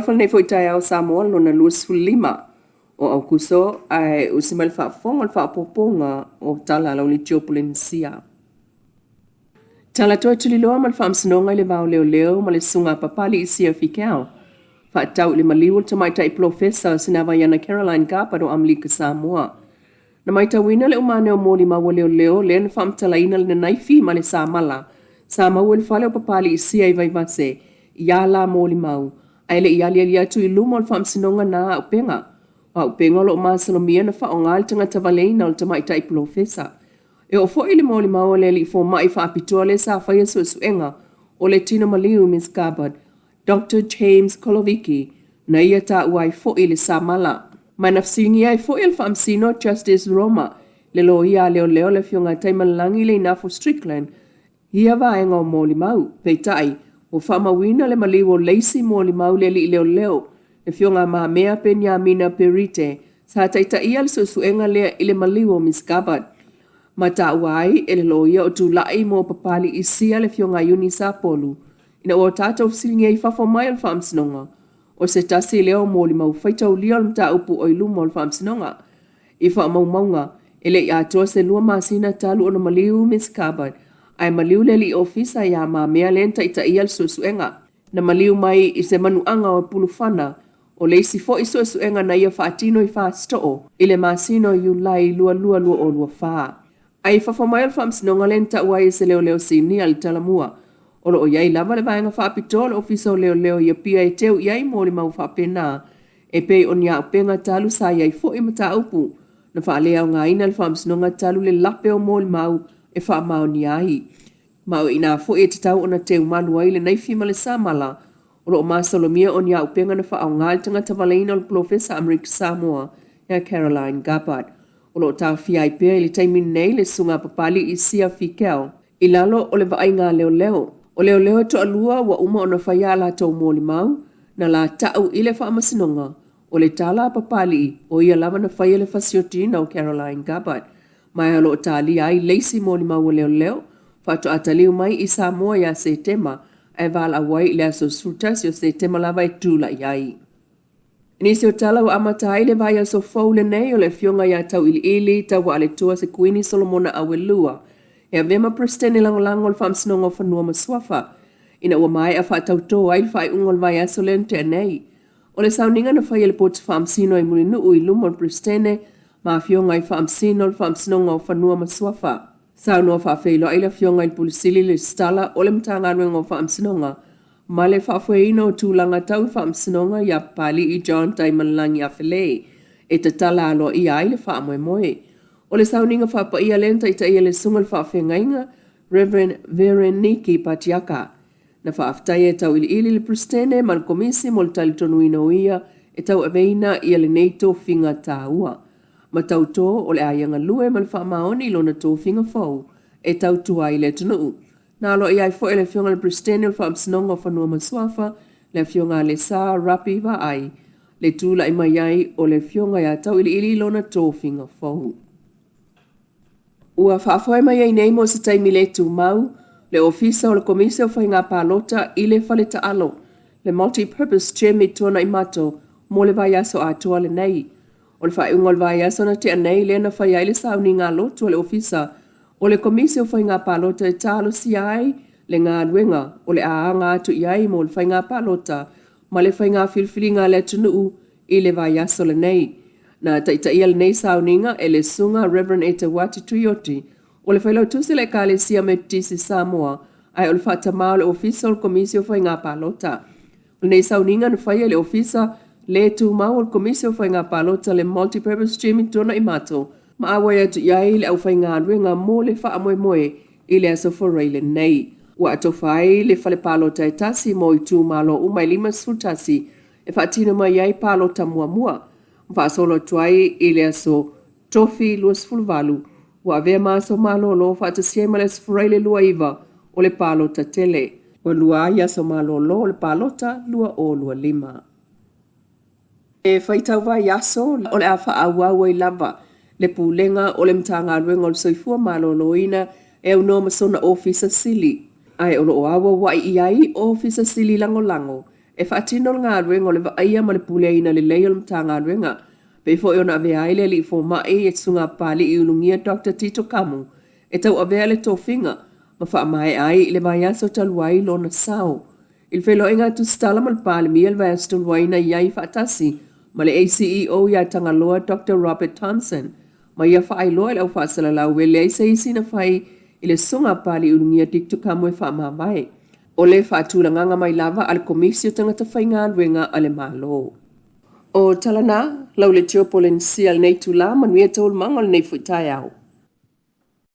Talofa lenei foi taeao Samoa lona 25 o Aukuso ae usi mai le faafofoga o le faaopoopoga o tala a le Aulitio Polenisia. Tala toe tuliloa ma le Faamasinoga i le Va o Leoleo ma le Susuga a Papali'i Sia Fikau faatatau i le maliu o le Tamaitai Polofesa o Sinavaiana Caroline Gabbard o Amerika Samoa. Na maitauina le umane o molimau a leoleo lea na faamatalaina le nanaifi ma le samala sa maua i le fale o Papali'i Sia i Vaivase i a la molimau ae le i aliali atu i luma o le Faamasinoga na auupega. O auupega o lo o masalomia na faaaoga i le tagata valeina o le Tamaitai Polofesa. E oo foi i le molimau a le alii fomai faapitoa lea sa faia suesuega o le tino maliu Miss Gabbard, Doctor James Koloviki, na ia taua ai foi le samala. Ma na fesiligia ai foi e le Faamasino Justice Roma le loia a leoleo le Afioga ia Taimalelagi Leinafo Strickland i ia vaega o molimau. Peitai, ua faamauina le maliu o le isi molimau le alii leoleo, le Afioga a Mamea Peniamina Perite, sa taitaia le suesuega lea i le maliu o Miss Gabbard. Ma taua ai e le loia o tulai mo Papali'i Sia le Afioga a Iuni Sapolu, ina ua tatou fesiligia i fafo mai o le Faamasinoga, o se tasi lea o molimau faitaulia o le mataupu o i luma o le Faamasinoga. I faamaumauga, e le i atoa se lua masina talu ona maliu Miss Gabbard, ae maliu le alii ofisa ia Mamea lea na taitaia le suesuega. Na maliu mai i se manuaga o Pulufana, o le isi foi suesuega na ia faatino i Fasitoo i le masina o Iulai 2024. Ae i fafo mai o le faamasinoga lea na taua ai e se leoleo sinia le talamua, o lo o i ai lava le vaega faapitoa o le Ofisa o Leoleo i Apia e teu i ai molimau faapena e pei o ni auupega talu sa i ai foi mataupu na faaleaogaina e le faamasinoga talu le lape o molimau e faamaonia ai. Ma o i ina foi e tatau ona teu malu ai le naifi ma le samala o lo o masalomia o ni auupega na faaaoga i le tagata valeina o le Polofesa Amerika Samoa ia Caroline Gabbard. O lo o taofia ai pea i le taimi nei le Susuga a Papali'i Sia Fikel i lalo o le vaaiga a leoleo. O leoleo e toalua ua uma ona faia a latou molimau, na lata'u i le faamasinoga, o le tala a Papali'i, o ia lava na faia le fasiotiina o Caroline Gabbard. Ma o lo o talia ai le isi molimau a leoleo, faatoa taliu mai i Samoa ia Setema, ae valaau ai i le aso 11 o Setema lava e tulai ai. I nisi o tala ua amata ai le vaiaso fou lenei o le Afioga ia Tauiliili Tauaaletua Sekuini Solomona Auelua e avea ma Peresetene Lagolago o le Faamasinoga o Fanua ma Suafa ina ua maea faatautō ai le faaiuga o le vaiaso lea na tea nei. O le sauniga na faia e le Potu Faamasino i Mulinuu i luma o le Peresetene ma Afioga i Faamasino o le Faamasinoga o Fanua ma Suafa. Saunoa faafeiloai le Afioga i le Pule Sili Lesitala o le Matagaluega o Faamasinoga ma le faafoeina o tulaga tau i faamasinoga iā Papali'i John Taimalelagi Afelē e tatala aloaia ai le faamoemoe. O le sauniga faapaia lea na taitaia e le Susuga i le Faafeagaiga, Rev. Vereniki Patiaka. Na faafetaia e tauiliili le Peresetene ma le Komisi mo le talitonuina o ia e tauaveina ia lenei tofiga taua. Ma tautō o le a ia galue ma le faamaoni i lona tofiga fou e tautua ai le atunuu. Na aloaia ai foi e le Afioga i le Peresetene o le Faamasinoga o Fanua ma Suafa, le Afioga a Lesa Rapi Vaai, le tulai mai ai o le Afioga ia Tauiliili i lona tofiga fou. Ua faafoe mai ai nei mo se taimi le tumau le Ofisa o le Komisi o Faiga Palota i le Fale Taalo, le Multi-Purpose Gym i Tuanaimato mo le vaiaso atoa lenei. O le faaiuga o le vaiaso na tea nei lea na faia ai le sauniga lotu a le Ofisa o le Komisi o Faiga Palota e talosia ai le galuega o le a aga atu i ai mo le faiga palota ma le faiga filifiliga a le atunuu i le vaiaso lenei. Na taitaia lenei sauniga e le Susuga Rev. Eteuati Tuioti o le Failautusi o le Ekalesia Metotisi Samoa ae o le faatamā o le Ofisa o le Komisi o Faiga Palota. O lenei sauniga na faia i le Ofisa le Tumau o le Komisi o Faiga Palota le Multi-Purpose Gym i Tuanaimato ma auai atu i ai le aufaigaluega mo le faamoemoe i le Aso Faraile lenei. Ua atofa ai le fale palota e tasi mo itumalo uma e 51 e faatino mai ai palota muamua ma faasolo atu ai i le aso Tofi 28 ua avea ma aso malolo faatasi ai ma le Aso Faraile 29 o le palota tele. Ua lua ai aso malolo o le palota 2025. E faitau vaiaso o le a faaauau ai lava le Pulega o le Matagaluega o le Soifua Maloloina e aunoa ma sona Ofisa Sili, ae o lo o auauai i ai Ofisa Sili Lagolago. e faatino le galuega o le vaaia ma le puleaina lelei o le Matagaluega, pei foi ona avea ai le alii fomai e Susuga a Papalii Ulugia Doctor Tito Kamu e tauavea le tofiga ma faamaea ai i le vaiaso talu ai lona sao. I le feiloaiga a Tusitala ma le Palemia i le vaiaso talu ai na i ai faatasi ma le ACEO ia Tagaloa Doctor Robert Thomson ma ia faailoa i le au faasalalau e leai se isi na fai i le Susuga a Papalii Ulugia Dick Kamu e faamavae o le faatulagaga mai lava a le Komisi o Tagata Faigaluega a le Malo. O tala na, lau Leitio Polenisia i lenei itula, manuia taualumaga o lenei foi taeao.